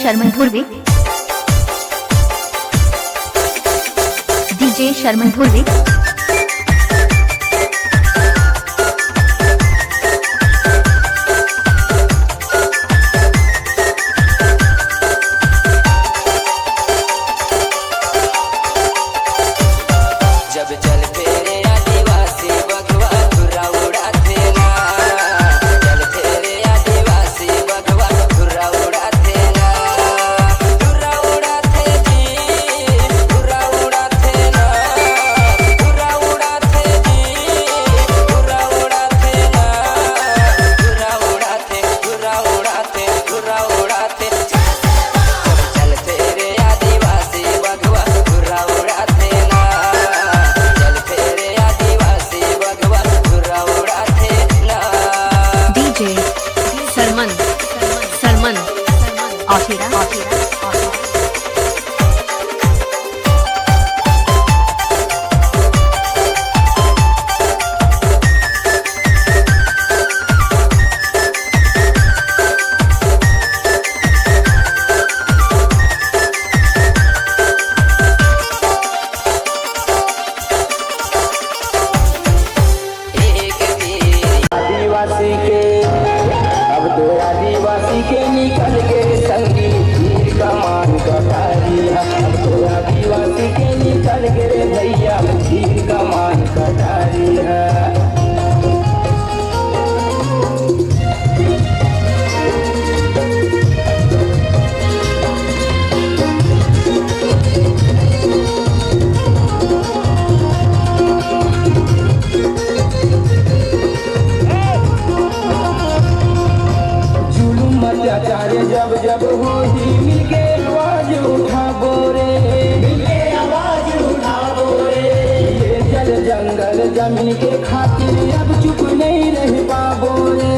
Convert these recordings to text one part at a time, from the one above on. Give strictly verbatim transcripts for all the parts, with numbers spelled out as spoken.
Sharman Dhurve, DJ Sharman Dhurve. जब चलथे रे आदिवासी बघवा धुर्रा उड़ाथे ना। चलथे रे आदिवासी बघवा धुर्रा उड़ाथे ना। धुर्रा उड़ाथे जी, धुर्रा उड़ाथे ना। धुर्रा उड़ाथे जी, धुर्रा उड़ाथे ना। धुर्रा उड़ाथे, धुर्रा उड़ाथे, धुर्रा उड़ाथे। जब चलथे रे आदिवासी बघवा धुर्रा उड़ाथे ना। चलथे रे आदिवासी बघवा धुर्रा उड़ाथे ना। डीजे शर्मन, शर्मन, ऑफिरा, ऑफिरा, ऑफिरा। आदिवासी के, अब तो आदिवासी के निकल गे संगी, तीर कमान कटारी ह। अब तो आदिवासी के निकल गे रे भैया, तीर कमान कटारी ह। जुलुम अत्याचार जब जब होही, मिलके आवाज उठाबो रे। मिलके आवाज उठाबो रे। ये जल जंगल जमीन के खातिर अब चुप नहीं रह पाबो रे।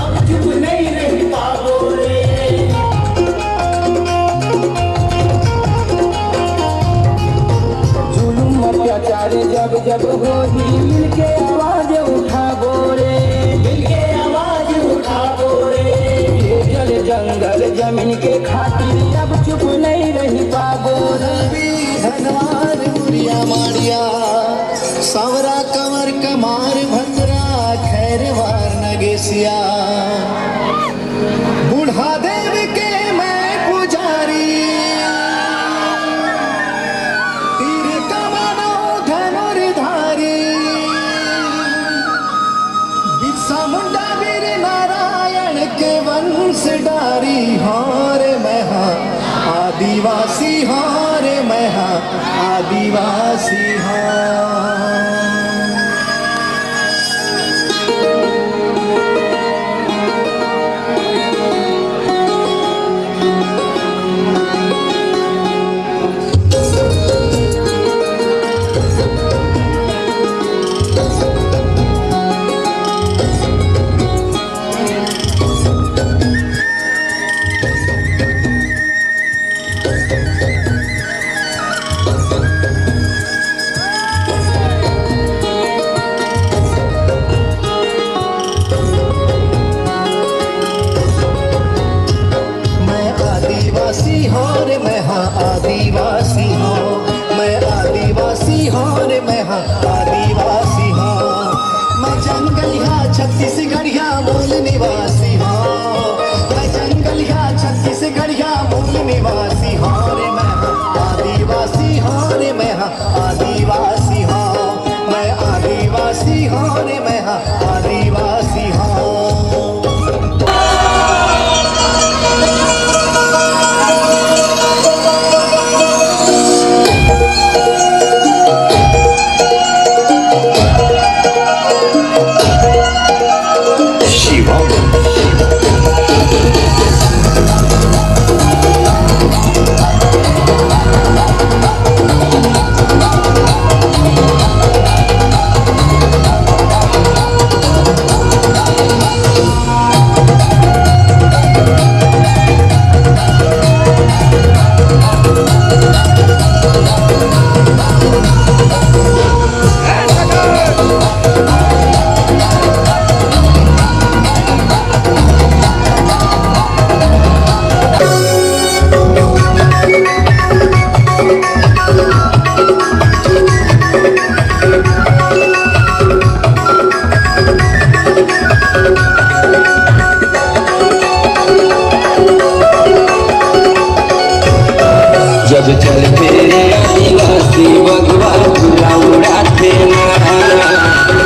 अब चुप नहीं रह पाबो रे। जुलुम अत्याचार जब जब होही, मिलके आवाज उठाबो रे। मिलके आवाज उठाबो रे। ये जल जंगल जमीन के खातिर अब चुप नहीं रह पाबो रे। धनवान मुरिया माड़िया, सांवरा कंवर कमार भंगरा खैरवार नगेसिया। बूढ़ा देव के मैं पुजारी, तीर कमनो धनुर्धारी। बिरसा मुंडा वीर नारायण के वंश डारी, हाँ रे मैं हाँ आदिवासी, हाँ रे मैं हाँ आदिवासी, हाँ। मैं आदिवासी हूँ रे, मैं हाँ आदिवासी हूँ। मैं आदिवासी हूँ रे, मैं हाँ आदिवासी हूँ। मैं जंगलिया छत्तीसगढ़िया मूल निवासी हूँ। मैं जंगलिया छत्तीसगढ़िया मूल निवासी हूँ रे, मैं हाँ आदिवासी हूँ रे, मैं हाँ आदिवासी हूँ। मैं आदिवासी हूँ रे, मैं हाँ आदिवासी हूँ। शिवम। चल तेरे आदिवासी बघवा खुर्रा उड़ाथे ना।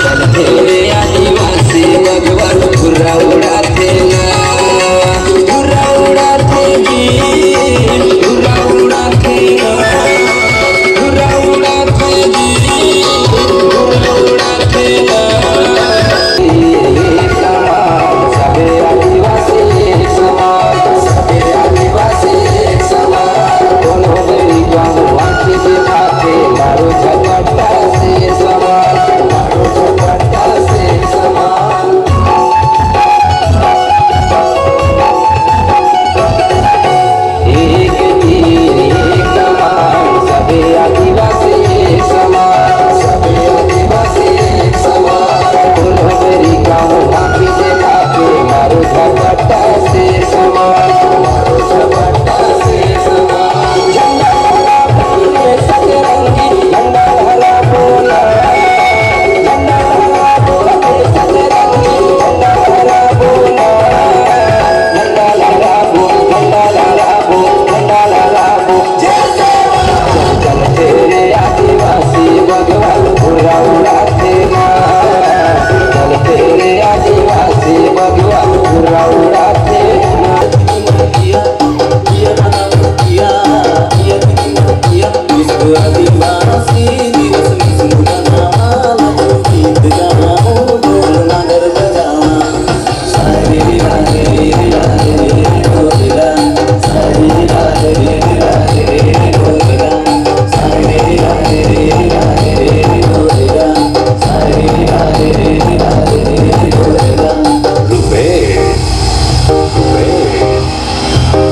चल तेरे आदिवासी बघवा खुर्रा उड़ाथे ना। खुर्रा उड़ाथे जी, खुर्रा उड़ाथे ना। खुर्रा उड़ाथे जी, खुर्रा उड़ाथे ना। सबे आदिवासी एक समान, सबे आदिवासी एक समान। कोनो गरीब गाँव आँखी दिखा के मारो झपट्टा से समान, मारो झपट्टा से समान। एक तीर एक कमान, सबे आदिवासी एक समान, सबे आदिवासी एक समान। कोनो गरीब गाँव आँखी दिखा के मारो झपट्टा से समान, मारो झपट्टा से समान। झंडा लहरा बोल सतरंगी, झंडा लहरा बोला, झंडा लहरा बोल सतरंगी, झंडा लहरा बोला, झंडा लहरा बोल, झंडा लहरा बोल, झंडा लहरा बोल। जय सेवा। चल चल तेरे आदिवासी बघवा खुर्रा उड़ाथे ना। चल तेरे आदिवासी बघवा खुर्रा उड़ाथे ना।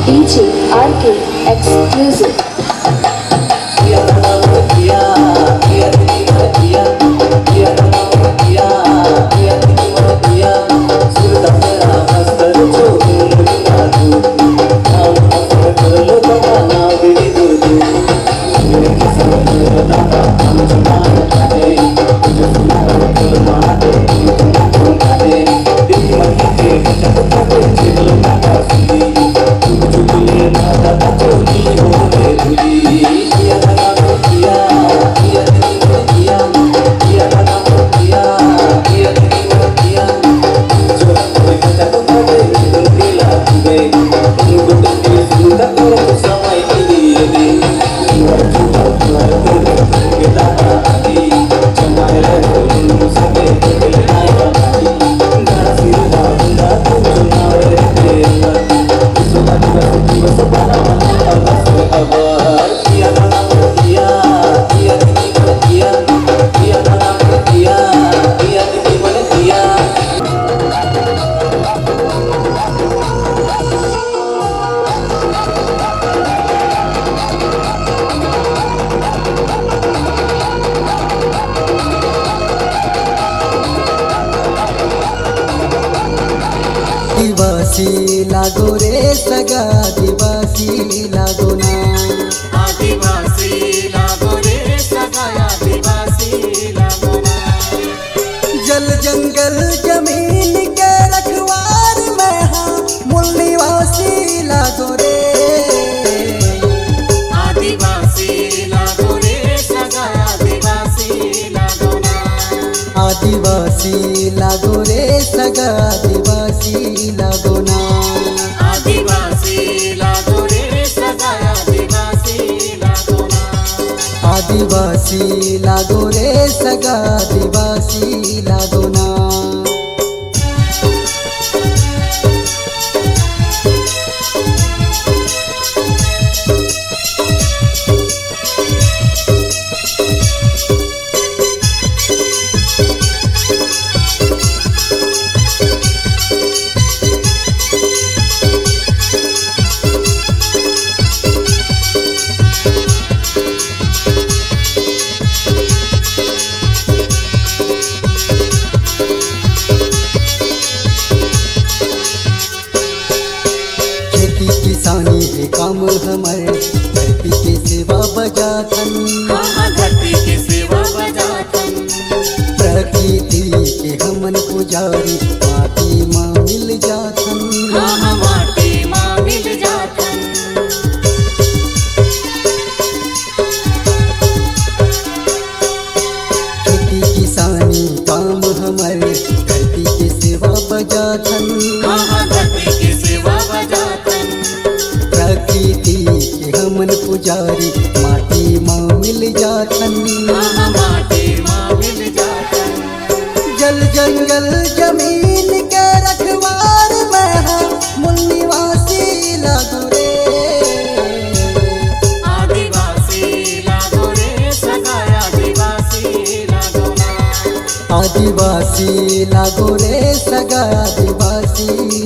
D J R K exclusive. आदिवासी लागो रे सगा, आदिवासी लागो ना। आदिवासी लागो रे सगा, आदिवासी लागो ना। जल जंगल जमीन के रखवार मैं हा, मूल निवासी लागो रे। आदिवासी लागो रे सगा, आदिवासी लागो ना। आदिवासी लागो रे सगा, आदिवासी लागो ना। आदिवासी लागो रे सगा, आदिवासी लागो ना। आदिवासी लागो रे सगा, आदिवासी लागो ना। खेती किसानी हे काम हमर, धरती के सेवा बजाथन। हाँ, हाँ, धरती के सेवा बजाथन। प्रकृति के हमन पुजारी, माटी मा मिल जाथन। हाँ, हाँ, माटी मा मिल जाथन। पुजारी माटी म मिल जाथन। हाँ, माटी मा मिल जाथन। जल जंगल जमीन के रखवार मैं हा मूल निवासी लागो रे। आदिवासी लागो रे सगा आदिवासी लागो ना। आदिवासी लागो रे सगा आदिवासी